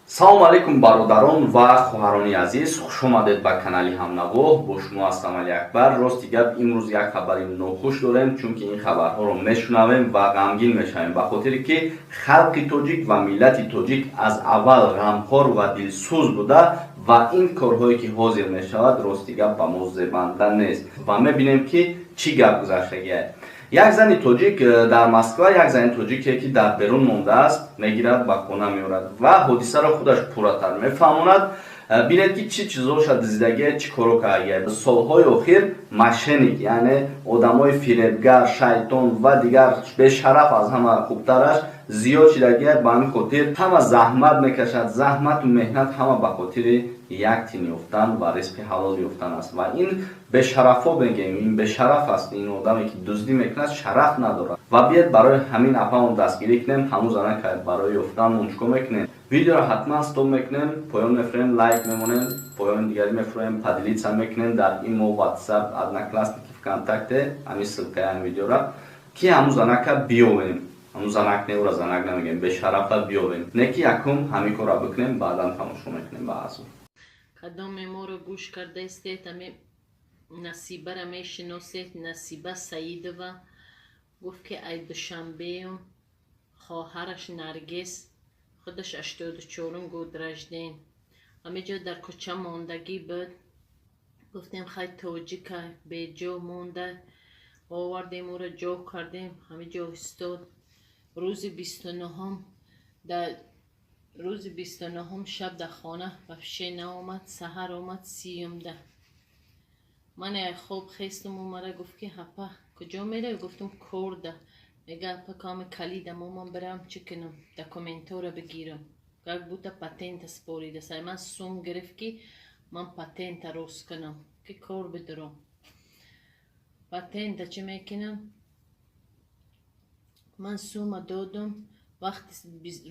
Салому алейкум, бародарон ва хоҳарони азиз, хушомадед ба канали Ҳамнаво. Бо шумо ҳастам Али Акбар. Рости гап, имрӯз як хабари нохуш дорем, чунки ин хабарҳоро мешунавем ва ғамгин мешавем, ба хотире ки халқи тоҷик ва миллати тоҷик аз аввал ғамхор ва дилсӯз буда ва ин корҳое ки ҳозир мешавад, рости гап, ба мо зебанда нест. Ва мебинем, ки чӣ гап гузаштагиа. Як зани тоҷик дар Москва, як зани тоҷике, ки дар берун мондааст, мегирад, ба хона меорад ва ҳодисаро худаш пурратар мефаҳмонад. Бинед, ки чӣ чизоша дизидагия, чӣ коро кардагия. Солҳои охир мошенник, яъне одамои фиребгар, шайтон ва дигар бешараф, аз ҳама хубтараш, зиёд шидагия. Ба ҳамин хотир ҳама заҳмат мекашад. Заҳмату меҳнат ҳама ба хотири як тин ёфтан ва ризқи ҳалол ёфтан аст. Ва ин бешарафҳо, мегӯем, ин бешараф аст. Ин одаме, ки дуздӣ мекунад, шараф надорад. Ва биед, барои ҳамин апамон дастгирӣ кунем. Ҳамун занака барои ёфтан мо чикор мекунем? Видеоро ҳатман стоп мекунем, поён мефурем, лайк мемонем, поёни дигари мефурем, поделиться мекунем дар Имо, Ватсап, Одноклассники, ВКонтакте ҳамин ссылкаи ҳамин видеора, ки ҳамун занака биёвем. Ҳамун занак не, ура занак намегӯем, бешарафа биёвем. Не ки якум ҳамин корро бикунем, баъдан тамошо мекунем ба азу. Кадоме моро гӯш кардаистед, ами Насибара мешиносед. Насиба Саидова гуфт, ки ай Душанбеюм, хоҳараш Наргиз, худаш 84-ум год рожден, ҳамиҷо дар кӯча мондагӣ буд. Гуфтем, хай, тоҷика беҷо монда, овардем, ӯро ҷо кардем, ҳамиҷо истод. Рӯзи 29-ум, дар рӯзи 29-ум шаб дар хона вообще наомад. Саҳар омад, 30-умда. Ман хоб хестум, омада гуфт, ки апа, куҷо меравӣ? Гуфтум, корда. Мега, апа, ками калидам омам, бирам, чӣ кунам, документҳоро бигирам, как будто патента спорида. Сай ман сум гирифт, ки ман патента рост кунам, ки кор бидурам. Патента чӣ мекунам? Ман сума додум. Вақти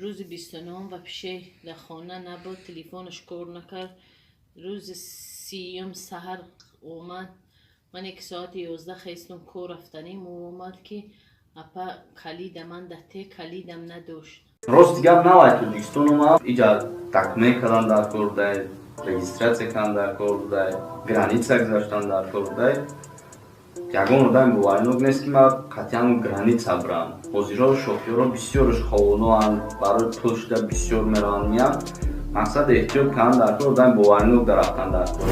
рӯзи 29-ум вообще дар хона набуд, телефонаш кор накард. Рӯзи 30-ум саҳар омад. Ман як соати 11 хестум, кор рафтаним. Ӯ омад, ки апа, калида ман дате калидам надошт. Рости гап, навай Тоҷикистон омад, иҷа документ кардан дар кор будай, регистрация кардан дар кор будай, граница гузаштан дар кор будай. Ягон одами боваринок нест, ки ман қатъиян граница бирам. Ҳозирҳо шофёрҳо бисёрш ховоноанд, барои пул шуда бисёр мераванд, меянд. Мақсад, эҳтиёт кардан дар кор, одами боваринок дар рафтан дар кор.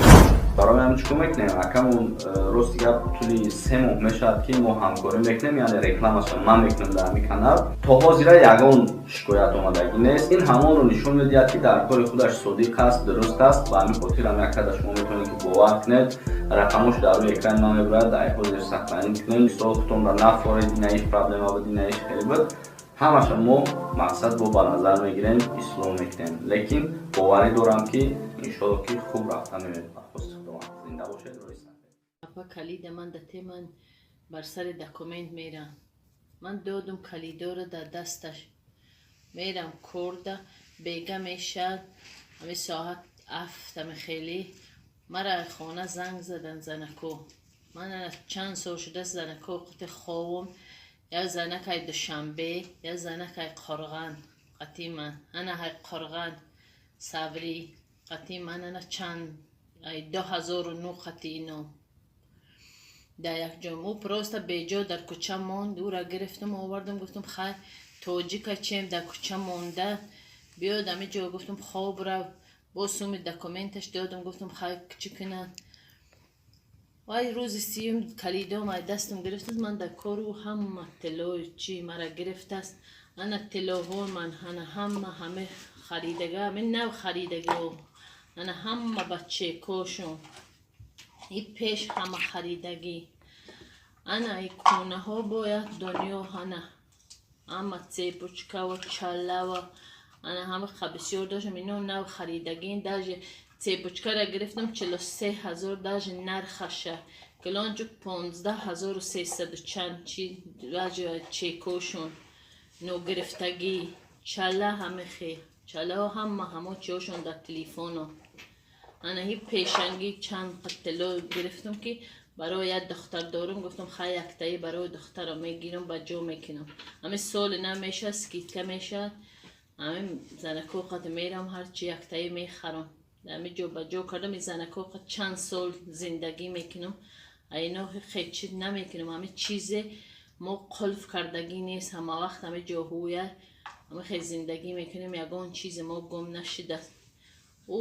Барои ҳамин чӣ кор мекунем? Акамон, рости гап, тӯли 3 моҳ мешавад, ки мо ҳамкорӣ мекунем, яъне рекламаша ман мекунам дар ҳамин канал. То ҳозира ягон шикоят омадагӣ нест. Ин ҳамонро нишон медиҳад, ки дар кори худаш содиқ аст, дуруст аст. Ба ҳамин хотир ҳам як када шумо метавонед, ки бовар кунед. Рақамош дар рӯи экрани ман мебурад, дар ҳозир сохранить кунед. Мисол, худтонро нафоред, инаиш проблема буд, инаиш хеле буд. Ҳамаша мо, мақсад, бо ба назар мегирем, ислоҳ мекунем. Лекин боварӣ дорам, ки иншолло, ки хуб рафта меояд, ба хости Худованд. Зинда бошед, рӯи сафед. Апа, калида ман дате, ман бар сари документ мерам. Ман додум калидора дар дасташ. Мерам корда, бега мешад, ҳами соат 7 ами хеле мара хона занг задан занако. Ман чанд сол шудааст, занако қати ховум. Як занак ай Душанбе, як занак ай Қорған қати ман, ана ай Қорған Саврӣ қати ман, ана чанд ай 2009 қати ино дар якҷо. Ӯ просто беҷо дар кӯча монд, ӯра гирифтам, овардам. Гуфтам, хай, тоҷика чем дар кӯча монда, биёд ҳамиҷо. Гуфтам, хоб рав. Бо суми документаш додам. Гуфтам, хай, чӣ кунад? Вай рӯзи 30-ум калидом ай дастам гирифтааст. Ман дар кору ҳама тиллои чи мара гирифтааст. Ана тиллоҳои ман, ана ҳама, ҳаме харидага, ҳаме нав харидагиҳо, ана ҳама ба чекошон и пеш ҳама харидагӣ. Ана и кӯнаҳо бояд дунё, ана ҳама цепочкава, чалава, ана ҳама бисёр доштам. Ино нав харидагӣ. Даже цепочкара гирифтам 43 000, даже нархаша килончук 15 300 чанд чи, даже чекошон ногирифтагӣ. Чала ҳамихе, чалаҳо ҳама, ҳамо чиҳошон дар телефоно. Ана ҳи пешангӣ чанд қаттило гирифтам, ки барои як духтар дорум. Гуфтам, хай, яктаи барои духтарам мегирам, ба ҷо мекунам. Ҳами соли нав мешавад, скидка мешавад. Ҳамин занако қад мерам, ҳарчи яктаи мехарам. Ҳами ҷо ба ҷо кардам. Ин занако қад чанд сол зиндагӣ мекунам, ино хел чиз намекунам. Ҳами чизе мо қулф кардагӣ нест, ҳама вақт ҳами ҷоҳуя ҳами хел зиндагӣ мекунем, ягон чизе мо гум нашудааст. Ӯ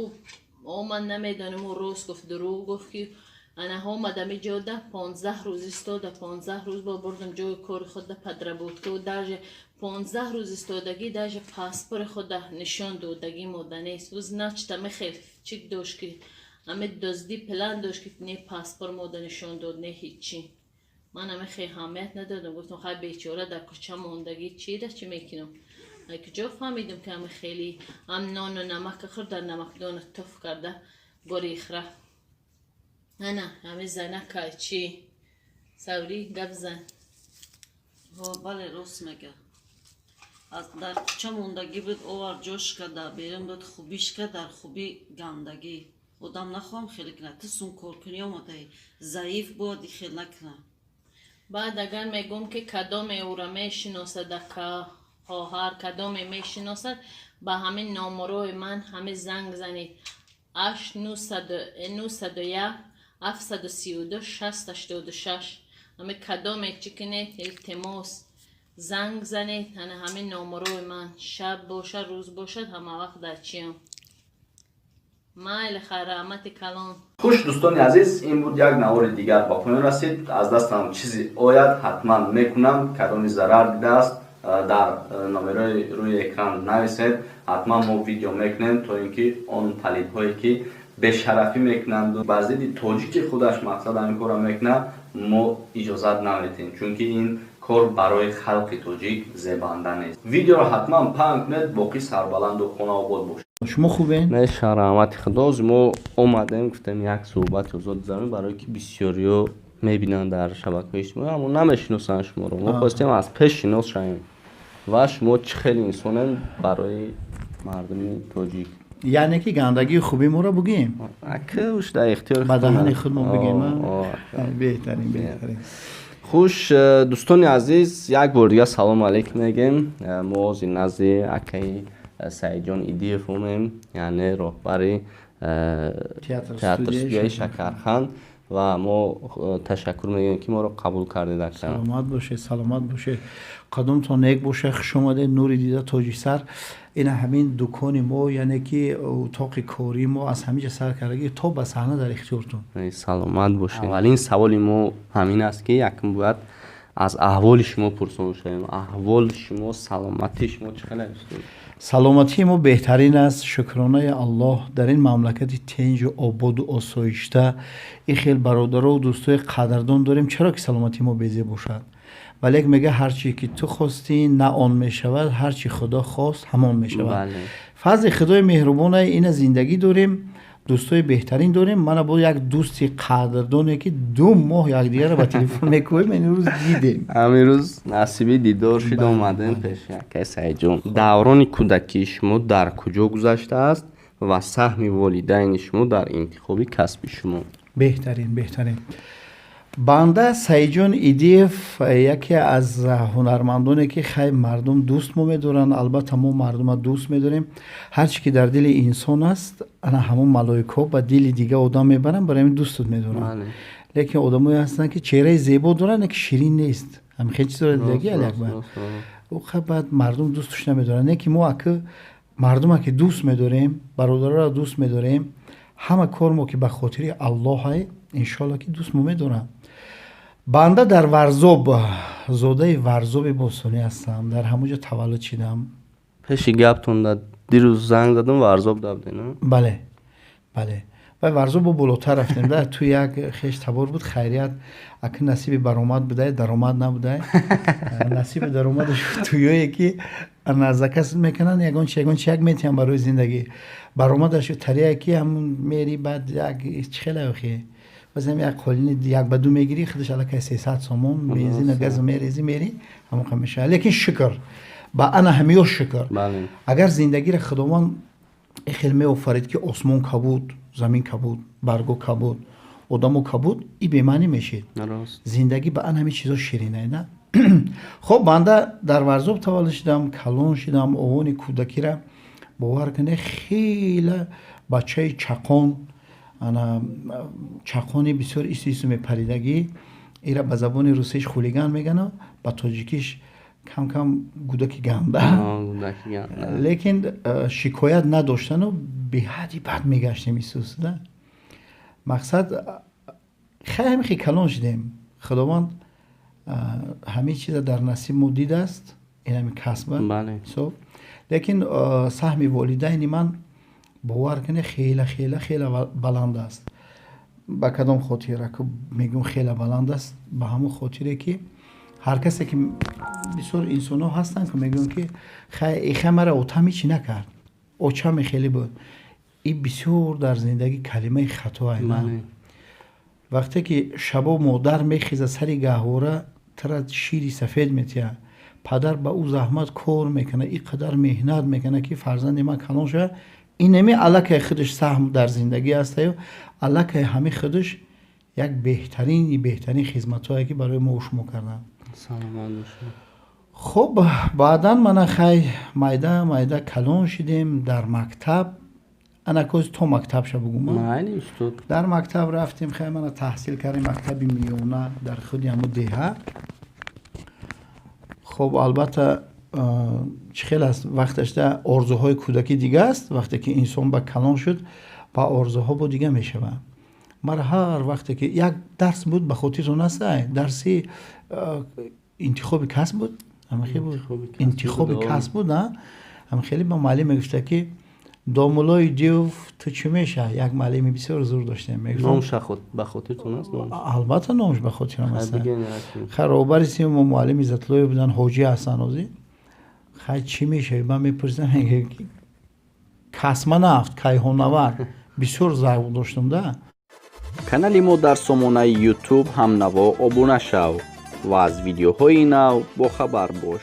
ман намедонам, ӯ рост гуфт, дурӯғ гуфт, ки ана омад ами ҷода 15 рӯз истода, 15 рӯз бо бурдам ҷои кори худа, подработка, даже 15 рӯз истодагӣ, даже паспори худа нишон додагӣ мода нест. Ӯ, значит, ами хел чик дошт, ки ами дуздӣ план дошт, ки не паспорт мода нишон дод, не ҳичи. Ман ами хел ҳамият надодам, гуфтам, хай, бечора дар кӯча мондагӣ, чира чӣ мекунам? Куҷо фаҳмидам, ки ами хеле ҳам нону намака хӯрд, дар намакдона туф карда гурехт, рафт. Ана ҳами занака чӣ саври гап зан. Бале, рост мега. Аз дар кӯча мондагӣ буд, овар ҷош карда берун буд, хубиш кард, дар хубӣ гандагӣ. Одам нахоҳам хеле кунад, ту сум коркунӣ омадаи, заиф бояд хел накунад. Баъд агар мегӯм, ки кадоме ӯра мешиносад, ака, хоҳар, кадоме мешиносад, ба ҳамин номерои ман ҳами занг занед: 8 901 732 60 86. Ҳами кадоме чӣ кунед, илтимос, занг занед. Ана ҳамин номерои ман, шаб бошад, рӯз бошад, ҳама вақт дар чиям. Майли, хайр, раҳмати калон. Хуш, дӯстони азиз, ин буд як навори дигар, ба поён расид. Аз дастам чизе ояд, ҳатман мекунам. Кадоми зарар дидааст, дар номерои рӯи экран нависед, ҳатман мо видео мекунем, то ин ки он палидҳое ки бешарафӣ мекунанду бар зидди тоҷики худаш мақсад ҳамин корро мекунад, мо иҷозат наметиҳем, чунки ин кор барои халқи тоҷик зебанда нест. Видеоро ҳатман паҳн кунед. Боқӣ сарбаланду хонаобод бошед. Шумо хубен? Не, раҳмати Худо. Мо омадем, гуфтем, як суҳбати озод гузаронем, барое ки бисёриё мебинанд дар шабакаҳои иҷтимоӣ, аммо намешиносанд шуморо. Мо хостем аз пеш шинос шавем ва шумо чӣ хел инсонем барои мардуми тоҷик. Яъне ки гандагии хуби моро бугем? Акуш дар ихтиёри. Ба даҳани худ мо бигем. Беҳтарин, беҳтарин. Хуш, дӯстони азиз, як бор дигар салому алейкум мегем. Мо ҳозир назди акаи Саидҷон Идиев омем, яъне роҳбари театр студияи Шакарханд, ва мо ташаккур мегӯем, ки моро қабул кардед, ака. Саломат бошед, саломат бошед, қадомтон нек бошед. Хуш омадед, нури дида, тоҷисар. Ина ҳамин дукони мо, яъне ки утоқи кории мо, аз ҳамин ҷа сар кардагӣ то ба саҳна дар ихтиёртон. Саломат бошед. Аввалин саволи мо ҳамин аст, ки якм бояд аз аҳволи шумо пурсон шавем. Аҳволи шумо, саломатии шумо чӣ хел аст? Саломатии мо беҳтарин аст, шукронаи Аллоҳ. Дар ин мамлакати тинҷу ободу осоишта ин хел бародарову дӯстои қадрдон дорем, чаро ки саломатии мо безеб бошад? Валек мега, ҳарчи ки ту хостӣ, на он мешавад, ҳарчи Худо хост, ҳамон мешавад. Фазли Худои меҳрубона, ина зиндагӣ дорем, дӯстои беҳтарин дорем. Мана бо як дӯсти қадрдоне, ки 2 моҳ якдигарро ба телефон мекӯем, ин рӯз дидем. Ҳамин рӯз насиби дидор шуд, омадем пеши акаи Саидҷон. Даврони кӯдакии шумо дар куҷо гузаштааст ва саҳми волидайни шумо дар интихоби касби шумо? Беҳтарин, беҳтарин. Банда Саидҷон Идиев, яке аз ҳунармандоне, ки хай мардум дӯст мо медоранд. Албатта, мо мардума дӯст медорем. Ҳарчи ки дар дили инсон аст, ана ҳамон малоикаҳо ба дили дига одам мебаранд, барои ҳамин дӯстот медоранд. Лекин одамое ҳастанд, ки чеҳраи зебо доранд, лекин ширин нест. Ҳамин хел чиз дорад дигаги Алиакбар. Баъд мардум дӯстуш намедоранд. Не ки мо ака мардума ки дӯст медорем, бародароро дӯст медорем, ҳама кор мо ки ба хотири Аллоҳай, иншоалло, ки дӯст мо медоранд. Банда дар Варзоб, зодаи Варзоби бостонӣ ҳастам, дар ҳамон ҷо таваллуд шидам. Пеши гаптон да дирӯз занг задам, Варзоб да будед? Бале, бале, вай Варзоб бо болотар рафтем да, ту як хеш табор буд. Хайрият, ака, насиби баромад будай, даромад набудай. Насиби даромадаш туёе ки заказ мекунанд, ягон чи, ягон чи як метиҳам барои зиндагӣ. Баромадаш тария ки ҳамун мери, баъд як чӣ хеле охи, базам як қолини як ба ду мегирӣ, худаш аллакай 300 сомон, бензина, газу мерези, мери, ҳамон мешавад. Лекин шукр ба ана ҳамиё, шукр. Агар зиндагиро Худованд хел меофарид, ки осмон кабуд, замин кабуд, барго кабуд, одамо кабуд, и бемаънӣ мешид. Зиндагӣ ба ан ҳамин чизо ширинай на. Хоб, банда дар Варзоб таваллуд шудам, калон шудам. Овони кӯдакира, бовар кунед, хеле бачаи чақон, ана чақони бисёр истису мепаридагӣ. Ира ба забони русиш хулиган мегану, ба тоҷикиш кам кам гудаки ганда. Лекин шикоят надоштану беҳадди бад мегаштем исусда. Мақсад, хеле хе калон шудем. Худованд ҳамин чиза дар насиб мо дидааст, инами касба. Лекин саҳми волидайни ман, бовар кунед, хеле, хеле, хеле баланд аст. Ба кадом хотир мегӯм хеле баланд аст? Ба ҳамон хотире, ки ҳар касе ки, бисёр инсонҳо ҳастанд, ки мегӯянд, ки ихе мара отам ҳичи накард, очаме хеле буд. И бисёр дар зиндагӣ калимаи хатоа. Вақте ки шабо модар мехеза, сари гаҳвора тара шири сафед метиҳад, падар ба ӯ заҳмат кор мекунад, ин қадар меҳнат мекунад, ки фарзанди ман калон шавад, инами аллакай худаш саҳм дар зиндагӣ астаю аллакай ҳами худаш як беҳтарини беҳтарин хизматҳое, ки барои мо шумо карданд. Хуб, баъдан мана хай майда майда калон шудем. Дар мактаб, анакоз то мактабша бугум, дар мактаб рафтем. Хай, мана таҳсил кардем мактаби миёна дар худи ҳамо деҳа. Хуб, албатта, чӣ хел аст, вақташда орзуҳои кӯдакӣ дига аст, вақте ки инсон ба калон шуд, ба орзуҳо бо дига мешавад. Мара ҳар вақте ки як дарс буд, ба хотиртон аст, дарси интихоби касб буд, интихоби касб буд, хеле ба муаллим мегуфта, ки домулои див, ту чӣ меша? Як муаллими бисёр зур доштем. Ба хотиртон аст? Албатта, номаш ба хотирам аст. Хай, роҳбари сими мо муаллим Иззатуллоев будан, ҳоҷӣ ҳастанд ҳозир. Хай, чӣ мешавӣ, ман мепурсидам, космонавт, кайҳоннавард. Бисёр завқ доштам да. Канали мо дар сомонаи Ютуб «Ҳамнаво» обуна шав ва аз видеоҳои нав бохабар бош.